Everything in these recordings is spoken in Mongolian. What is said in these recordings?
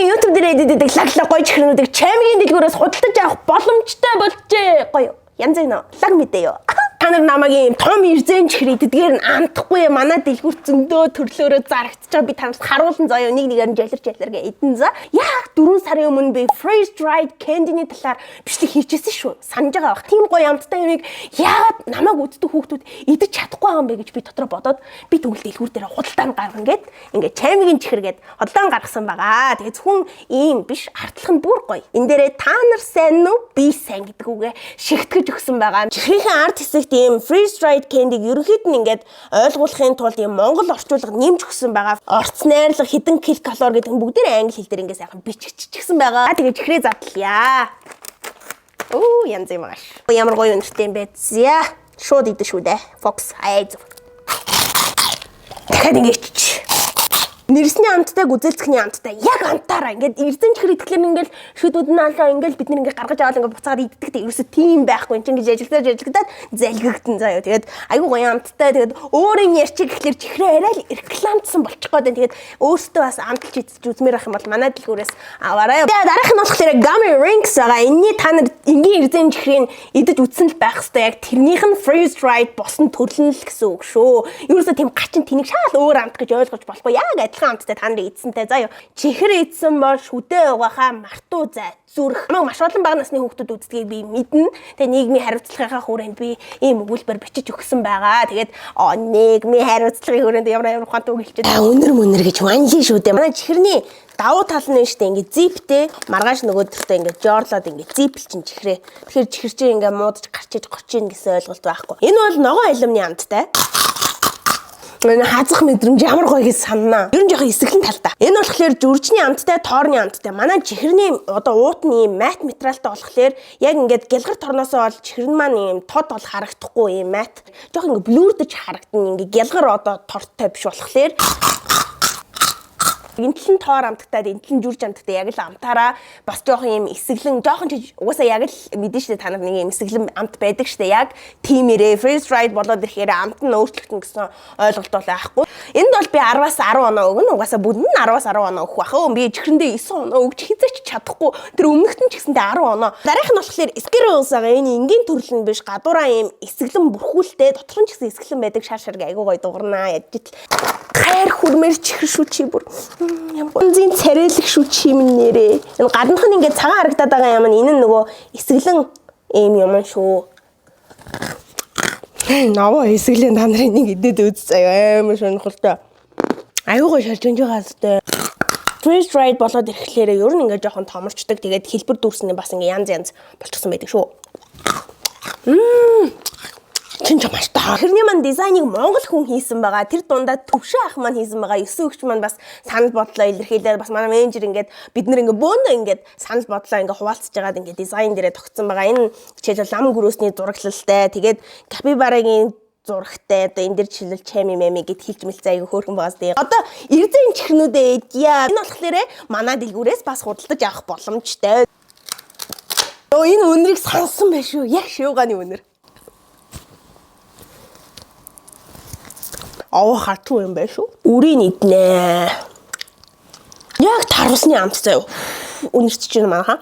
Миний YouTube дээр эдэдэг лаг гоё чихрнүүдийг Чамигийн дэлгүүрээс худалдаж авах боломжтой болжээ. Гоё. Янз бүр лаг мэдээ юу. Та нар намайг ийм том эрзэн чихэр иддгээр нь амтахгүй, манай дэлгүүр зөндөө төрлөөрөө зарагдчихаа, би танарт харуулсан заяа, нэг нэгээр нь жалар жалар гэ идэн за. Яг 4 сарын өмнө би freeze dried candy-ний талаар бичлэг хийчихсэн шүү. Санаж байгаа бах. Тийм гоё амттай юмыг яагаад намайг үздэг хүүхдүүд идэж чадахгүй байгаа юм бэ гэж би дотроо бодоод, би тэгвэл дэлгүүр дээр худалдаан гаргана гэд ингээ Чамигийн чихэр гэд худалдаан гаргасан байгаа. Тэгээ зөвхөн ийм биш, артлах нь бүр гоё. Энэ дээрээ "Та нар сайн уу? Би сайн" гэдэг үгээ шигтгэж өгсөн байгаа. Чихрийнхээ арт хэсэгт ийм freeze dried candy-г ерөнхийд нь ингээд ойлгуулахын тулд ийм монгол орчуулга нэмж өгсөн байгаа. Орц найрлага, хэдэн килокалори гэдэг нь бүгдээр англи хэл дээр ингээд сайхан бичигдчихсэн байгаа. Тэгээ чихрээ задлаа. Оо, янз юм ааш. Ямар гоё үнэртэй юм бэ. За, шууд идэ шүү дээ. Fox ай зү. Дахиад ингэ иччих. Нэрсний амттай, гүзээлцгэний амттай, яг амтаараа ингээд эрзэн чихэр идэхлээр ингээд шүдүүд нь алаа ингээд бид нар ингээд гаргаж аваад ингээд буцаагаад иддэг. Тэг ерөөсө тийм байхгүй, энэ чинь ингэж ажиллаж ажиллагдаад залгигдэн заяа. Тэгээд айгүй гоё амттай. Тэгээд өөр юм ярьчих гэхлээр чихрээ арай л рекламдсан болчих гээд байна. Тэгээд өөртөө бас амталж идэж үзмээр ах юм бол манай дэлгүүрээс аваарай. Тэгээд дараах нь болохоор gummy rings байгаа. Энэний та нар энгийн эрзэн чихрийг идэж үзсэн л байх хэвээр, яг тэрнийх нь freeze dried болсон төрөл нь л гэсэн үг шүү. Ерөөсө тийм гачин тэнийг шал өөр амт гэж ойлгож болохгүй. Яг адилхан амттай та нарын идсэнтэй заяа. Чихэр идсэн бол шүдэ угаахаа мартуу зай зүрх. Намайг маш олон бага насны хүүхдүүд үздгийг би мэднэ. Тэгээ нийгмийн хариуцлагынхаа хүрээнд би ийм өгүүлбэр бичиж өгсөн байгаа. Тэгээд нийгмийн хариуцлагын хүрээнд ямар ямар ухаантай үг хэлчихээ. Үнэр мөнөр гэж ванли шүү дээ. Манай чихэрний давуу тал нь шүү дээ, ингээ zip тэй, маргааш нөгөөдөртөө ингээ жорлоод ингээ zip л чин чихрээ. Тэгэхээр чихэр чинь ингээ муудаж гарч иж гоч ийн гэсэн ойлголт байхгүй. Энэ бол ногоон алюминий амттай. Энэ хазах мэдрэмж ямар гоё гэж саннаа. Ер нь жоохон эсэглэн талтай. Энэ болохоор жүржний амттай, тоорны амттай. Манай чихэрний одоо уут нь ийм matte материалтай болохоор яг ингээд гялгар торноосоо бол чихэр нь маань ийм тод бол харагдахгүй, ийм matte. Жоохон ингээд blur дэж харагдана. Ингээд гялгар одоо тортой биш болохоор энтэл нь тоор амттай, энтэл нь жүрж амттай, яг л амтаараа бас жоохон юм эсэглэн, жоохон ч угаасаа яг л мэдэн штэ, та нар нэг юм эсэглэн амт байдаг штэ, яг тиймэрээ freeze dried болоод ирэхээр амт нь өөрчлөгдөн гэсэн ойлголт бол байхгүй. Энд бол би 10-аас 10 оноо өгнө. Угаасаа бүгд нь 10-аас 10 оноо өгөх бах. Би чихрэндээ 9 оноо өгч хизээч чадахгүй. Тэр өмнөхт нь ч гэсэндээ 10 оноо. Дараах нь болохоор Skittles байгаа. Энэ энгийн төрөл нь биш, гадуураа ийм эсэглэн бүрхүүлтэй, дотор нь ч гэсэн эсэглэн байдаг, шар шар айгуу гоё дугарнаа. Ядж хайр хүрмээр чихэр шүү чи бүр. Ямар гоё. Царайлаг шүү чи минь нэрээ. Энэ гаднах нь ингээд цагаан харагдаад байгаа юм нь энэ нь нөгөө эсэглэн ийм юм шүү. Наваа эсэглэн, та нарын нэг идэд үз заяа, амар сонирхолтой. Аюу гоё шалжиж байгаа хэвээр. Freeze dried болоод ирэхлээр ер нь ингээд жоохон томорчдөг. Тэгээд хэлбэр дүүрсэн нь бас ингээд янз янз болчихсон байдаг шүү. Чин ч маш таа. Тэрний маань дизайныг монгол хүн хийсэн байгаа. Тэр дундаа Төвшин ах маань хийсэн байгаа. Есөн өгч маань бас санал бодлоо илэрхийлээд, бас манай менежер ингээд бид нар ингээд бөөнөө ингээд санал бодлоо ингээд хуваалцаж байгаад ингээд дизайн дээрээ тогтсон байгаа. Энэ жишээлбэл лам гөрөөсний зураглалтай, тэгээд капибарагийн зурагтай, одоо энэ дэр жишээлбэл чами мами гэд хэлж мэлцээ, айгу хөөрхөн байгаас. Тэгээ одоо эрзэн чихрнүүдээ идья. Энэ болохоор манай дэлгүүрээс бас худалдаж авах боломжтой. Өө, энэ үнэрийг сансан байх шүү. Яг шивгааны үнэр. Овоо хатуу юм байна шүү. Үрийг иднэ. Яг тарвсны амт заяа. Үнэрч чинь манайха.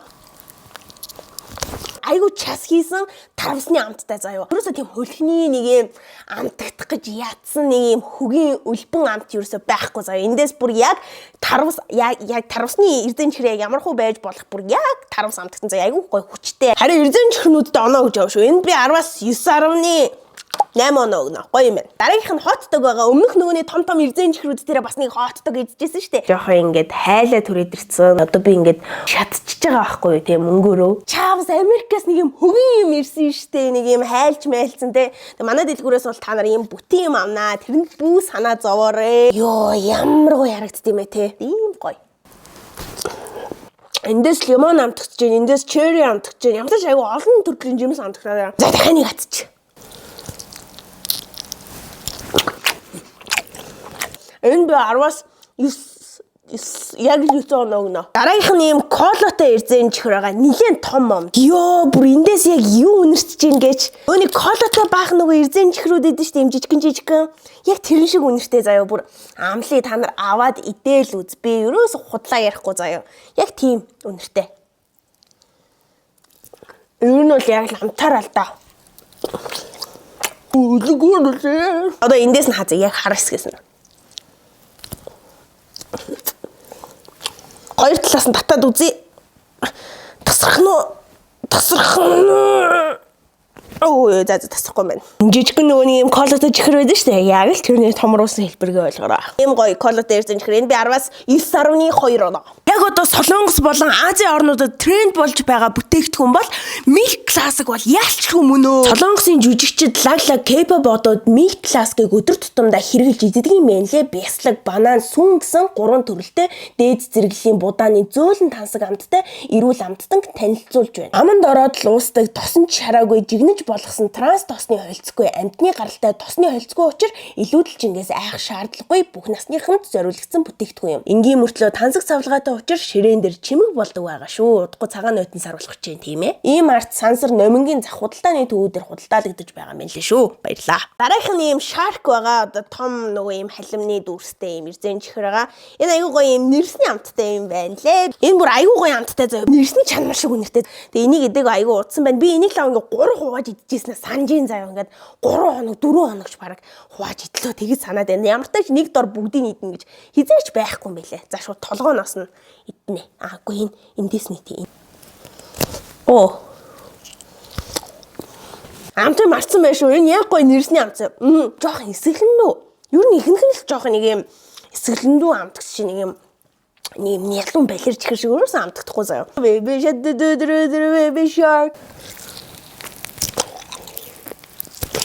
Айгу час хийсэн тарвсны амттай заяа. Ерөөсөө тийм хөлхний нэг юм амтагдах гэж ятсан нэг юм хөгийн өлбөн амт ерөөсөө байхгүй заяа. Эндээс бүр яг тарвс, яг тарвсны эрзэн чихэр яг ямар хуу байж болох, бүр яг тарвс амтгсан заяа. Айгу гоё хүчтэй. Харин эрзэн чихрнүүдэд оноо гэж яваа шүү. Энд би 10-аас 9.8 оноо өгнө. Гоё юм байна. Дараагийнх нь hot dog байгаа. Өмнөх нөгөөний том том эрзэн чихрүүд дээр бас нэг hot dog идчихсэн шүү дээ. Жохон ингээд хайлаа түрээд ирсэн. Одоо би ингээд шатчихж байгаа байхгүй юу, тийм мөнгөөрөө. Чавс Америкаас нэг юм хөгийн юм ирсэн шүү дээ. Нэг юм хайлж майлцсан те. Тэгээ манай дэлгүүрээс бол та нар ийм бүтэн юм авнаа. Тэрэнд бүү санаа зовоорой. Йоо, ямар гоё харагдд юм бэ те. Ийм гоё. Эндээс лимон амтгч чинь, эндээс cherry амтгч чинь. Ямар ч айгу олон төрлийн жимс амтгчаа. За, дахиад нэг атчих. Энэ би 10-аас 9 Яг л 9 оноо өгнө. Дараагийнх нь ийм колотой эрзэн чихэр байгаа. Нилээн том ом. Йоо, бүр эндээс яг юу үнэртэж ийн гэж. Өөний колотой баах нөгөө эрзэн чихрүүд идэв шүү дээ. Ийм жижигэн жижигэн. Яг тэрэн шиг үнэртэй заяа, бүр амлыг та нар аваад идээл үз. Би ерөөс худлаа ярихгүй заяа. Яг тийм үнэртэй. Ер нь бол яг л амтаар ал да. Үлгүүр үлээ. Одоо эндээс нь хазаа, яг хар хэсгээс нь. Хоёр талаас нь татаад үзье. Тасрах нь уу? Тасрах нь уу? Оо, за за, тасрахгүй байна. Жижигхэн нөгөө нэг юм колотой чихэр байдаг шүү дээ. Яг л тэрний томруулсан хэлбэргээ ойлгороо. Ийм гоё колотой ирсэн чихэр. Энэ би 10-аас 9.2 оноо. Яг одоо Солонгос болон Азийн орнуудад тренд болж байгаа бүтээгдэхүүн бол Milk Classic бол яалчгүй мөн өө. Солонгосын жүжигчид лаг лаг K-pop одууд Milk Classic-ыг өдөр тутамдаа хэрэглэж иддэг юм байна лээ. Бяслаг, банан, сүүн гэсэн гурван төрөлтэй дээд зэрэглэлийн будааны зөөлөн тансаг амттай эрүүл амттанг танилцуулж байна. Аманд ороод л уусдаг, тосон ч шараагүй, жигнэж болгосон транс тосны холилдсгүй, амьтны гаралтай тосны холилдсгүй учраас илүүдэлчингээс айх шаардлагагүй, бүх насныханд зориулагдсан бүтээгдэхүүн юм. Энгийн мөртлөө тансаг савлгаатай учраас ширээн дээр чимэг болдог байгаа шүү. Удахгүй цагаан нойтон сар болох чинь, тийм ээ. Ийм арт сансар номингийн зах худалдааны төвүүдээр худалдаалагдаж байгаа юм лээ шүү. Баярлаа. Дараагийнх нь ийм shark байгаа. Одоо том нөгөө ийм халимны дүрстэй ийм эрзэн чихэр байгаа. Энэ айгүй гоё ийм нэрсний амттай юм байна лээ. Энэ бүр айгүй гоё амттай заяа. Нэрсний чанар шиг үнэртэй. Тэгээ энийг идэг айгүй удсан байна. Би энийг л ингээ 3 хувааж идчихсэн санжийн заяа. Ингээд 3 хоног, 4 хоногч бараг хувааж идлөө, тэгэж санаад байна. Ямар ч тач нэг дор бүгдийг идэнэ гэж хизээч байхгүй юм байлээ. За, шууд толгооноос нь иднэ. Аагүй, энэ эндээс нь тий. Оо. Амт марцсан байх шүү. Энэ яг гоё нэрсний амт. Жоох эсгэлэн үү? Ер нь ихэнх нь л жоох нэг юм эсгэлэндүү амтгч шиг нэг юм нялуун балер чихэр шиг өөрөөсөө амтагдахгүй заяа. Baby shark, baby shark.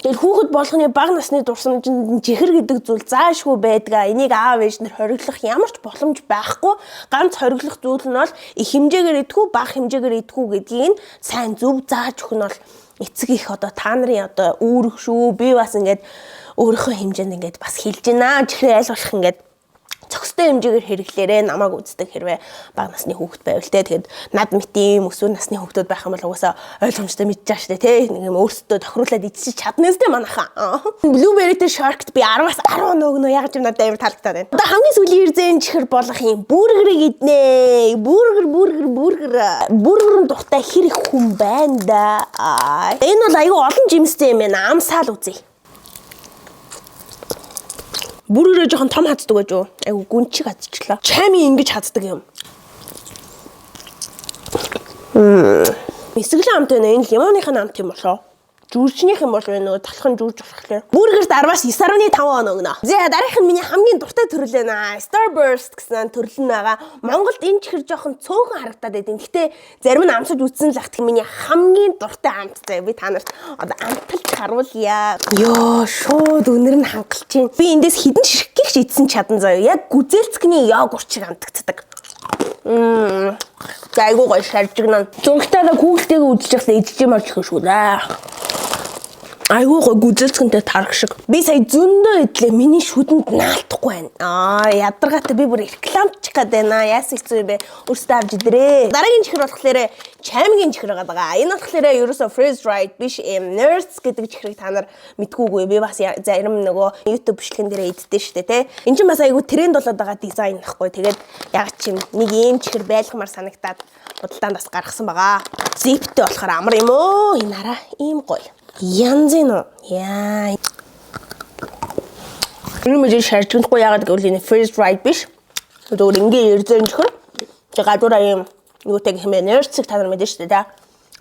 Тэгэл хүүхэд болгоны бага насны дурсамжинд чихэр гэдэг зүйл заашгүй байдгаа. Энийг аав ээж нар хориглох ямар ч боломж байхгүй. Ганц хориглох зүйл нь бол их хэмжээгээр идэхүү, бага хэмжээгээр идэхүү гэдгийг нь сайн зөв зааж өгөх нь бол эцэг их одоо та нарын одоо үүрэг шүү. Би бас ингээд өөрийнхөө хэмжээнд ингээд бас хэлж байна. Чихрээ аль болох ингээд зохистой хэмжээгээр хэрэглээрээ, намайг үздэг хэрвээ бага насны хүүхэд байвал те. Тэгээд над мэт ийм өсвөр насны хүүхдүүд байх юм бол угаасаа ойлгомжтой мэдж байгаа штэ, те. Нэг юм өөрсдөө тохируулаад идчих чадна сте манайхаа. Blueberry Shark-т би 10-аас 10 өгнө. Яг ч юм надад амар таалагдаад байна. Одоо хамгийн сүүлийн эрзэн чихэр болох юм бургерыг иднэ. Бургер, бургер, бургер. Бургерын дуртай хэр их хүн байна да. Энэ бол айгүй олон жимстэй юм байна. Амсаал үзье. Бүрээрээ жоохон том хаддаг байж юу? Айгу гүнчиг хадчихлаа. Чами ингэж хаддаг юм. Эсгэлэн амт байна. Энэ лимоных нь амт юм болоо? Зүрчнийх юм бол нөгөө талхан зүрж болохоор. Бургерт 10-аас 9.5 оноо өгнө. За, дараагийнх нь миний хамгийн дуртай төрөл байна. Starburst гэсэн төрөл нь байгаа. Монголд энэ чихэр жоохон цөөхөн харагдаад байдیں۔ Гэтэ зарим нь амсаж үтсэн л ахт миний хамгийн дуртай амт заяа. Би та нарт одоо амталж харуулъя. Йоо, шууд үнэр нь хангалж чинь. Би эндээс хэдэн ширхгийг ч идсэн чадан заяа. Яг гүзээлцгэний йогурт шиг амтагддаг. За, айгуу гоё шаржигнаа. Зурагтаараа Google-тэйгээ үзэж байхдаа идэж юмар чихэн шүү дээ. Айгуу гоё гүзээлцгэнтэй тараг шиг. Би сая зөндөө идлээ. Миний шүдэнд наалтахгүй байна. Аа, ядаргаатай би бүр рекламчих гээд байна. Яасан хэцүү юм бэ? Өөрсдөө авч идэрээ. Дараагийн чихэр болохоор чаймгийн чихэр байгаа. Энэ болохоор ерөөсөө freeze dried биш юм, Nerds гэдэг чихрийг та нар мэдгүйгүй. Би бас зарим нөгөө YouTube бичлэгэн дээр иддээ штэ, тэ. Энэ чинь бас айгуу тренд болоод байгаа дизайн нахгүй. Тэгээд яг ч юм нэг ийм чихэр байлгамаар санагтаад худалдаанд бас гаргасан байгаа. Zip-тэй болохоор амар юм уу? Энэ хараа, ийм гоё. Янзын уу? Яа. Энэ мөжөө шаржигнахгүй, яагаад гэвэл энэ freeze dried биш. Зөвхөн ингээ эрзэн чихэр. Тэг гадуураа ийм юутай гэх юм бэ? Nerds-ийг та нар мэдэн шүү дээ, тэ.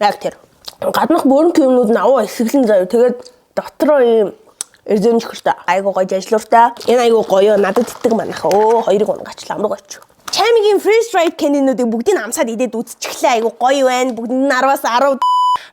Яг тэр. Гаднах бөөрөнхий юмнууд нь аваа эсгэлэн заяа. Тэгээд дотроо ийм эрзэн чихэртэй. Айгуу гоё жажлууртай. Энэ айгуу гоё, надад итдэг манайх. Өө, хоёрыг унгачлаа, амар гоё. Чаймгийн freeze dried candy-нуудыг бүгдийг амсаад идээд үзчихлээ. Айгуу гоё байна. Бүгд нь 10-аас 10.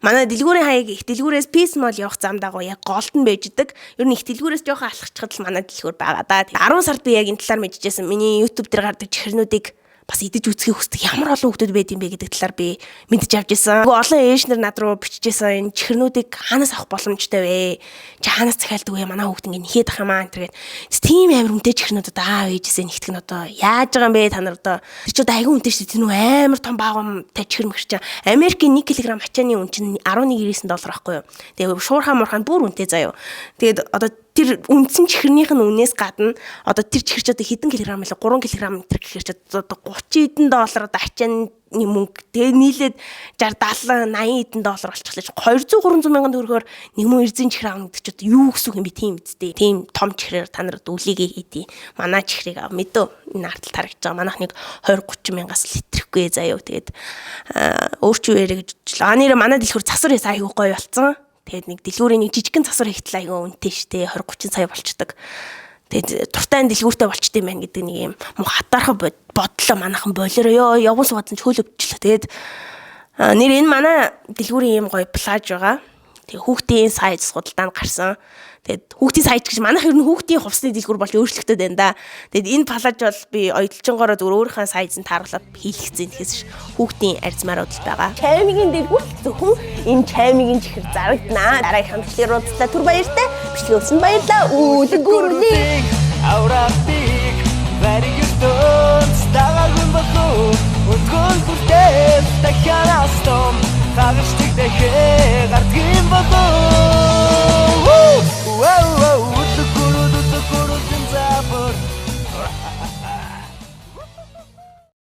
Манай дэлгүүрийн хаяг их дэлгүүрээс Peace Mall явах зам дагуу яг голд нь байждаг. Ер нь их дэлгүүрээс жоохон алхахчхад л манай дэлгүүр байгаа да. 10 сард би яг энэ талаар мэдчихсэн. Миний YouTube дээр гардаг чихэрнүүдийг бас идэж үзхийг хүсдэг ямар олон хүмүүс байд юм бэ гэдэг талаар би мэдж авч ирсэн. Нөгөө олон ээж нар над руу бичижсэн, энэ чихэрнүүдийг хаанаас авах боломжтой вэ? Чи хаанаас захиалдаг вэ? Манай хүүхд ингэ нэхэд ах юм аа энэ тэр гээд. Тийм амар үнэтэй чихэрнүүд одоо аав ээжээсээ нэгтгэх нь одоо яаж байгаа юм бэ та нар одоо тэр чи одоо айгүй үнэтэй шүү дээ. Тэр нүү амар том баагамтай чихэр мөхөр чи Америкийн 1 кг ачааны үн чинь 11.9 доллар байхгүй юу? Тэгээ шуурхаа муурхаа бүр үнэтэй заяо. Тэгээд одоо тэр үндсэн чихэрнийх нь үнээс гадна одоо тэр чихэр чи одоо хэдэн килограмм вэ? 3 кг тэр гэхэр чи одоо 30 хэдэн доллар одоо ачааны мөнгө. Тэгээ нийлээд 60 70 80 хэдэн доллар болчихлоо. 200 300 мянган төгрөгөөр нэг мөн эрзэн чихэр авна гэдэг чи одоо юу гэсэн үг юм бэ? Тийм үсттэй. Тийм том чихрээр та нар үлийгээ хийдий. Манай чихрийг ав мэдөө. Энэ артал тарагч байгаа. Манайх нэг 20 30 мянгаас литрэхгүй заяо. Тэгээд өөр чи юу яриа гэж бодлоо. А нэр манай дэлгүүр засвар хийсэн айгүй гоё болцсон. Тэгээд нэг дэлгүүрийн нэг жижигхэн засвар хийхтэл айгүй үнэтэй штэ 20 30 сая болчдөг. Тэгээд туртай дэлгүүртэй болчт юм байна гэдэг нэг юм муу хатаархан бодлоо манайхан болоороо ёо явган суугаад ч хөл өвчлөө. Тэгээд нэр энэ манай дэлгүүрийн юм гоё плаж байгаа. Тэгээ хүүхдийн сайз худалдаанд гарсан. Тэгээд хүүхдийн сайз гэж манайх ер нь хүүхдийн хувцсны дэлгүүр болж өөрчлөгдөд байна да. Тэгээд энэ плаж бол би оёдолчонгороо зүгээр өөрийнхөө сайзыг тааруулаад хийлгэцэн. Тэгэхээс хүүхдийн арзмаар удал байгаа. Чаймигийн дэлгүүр зөвхөн энэ чаймигийн чихэр зарагданаа. Дараагийн хамтлагаар уулзлаа. Түр баяртай. Бичлэг үзсэн баярлалаа. Үлгүрлээ. Авралтыг бариг ертөнц дагаагүй болов.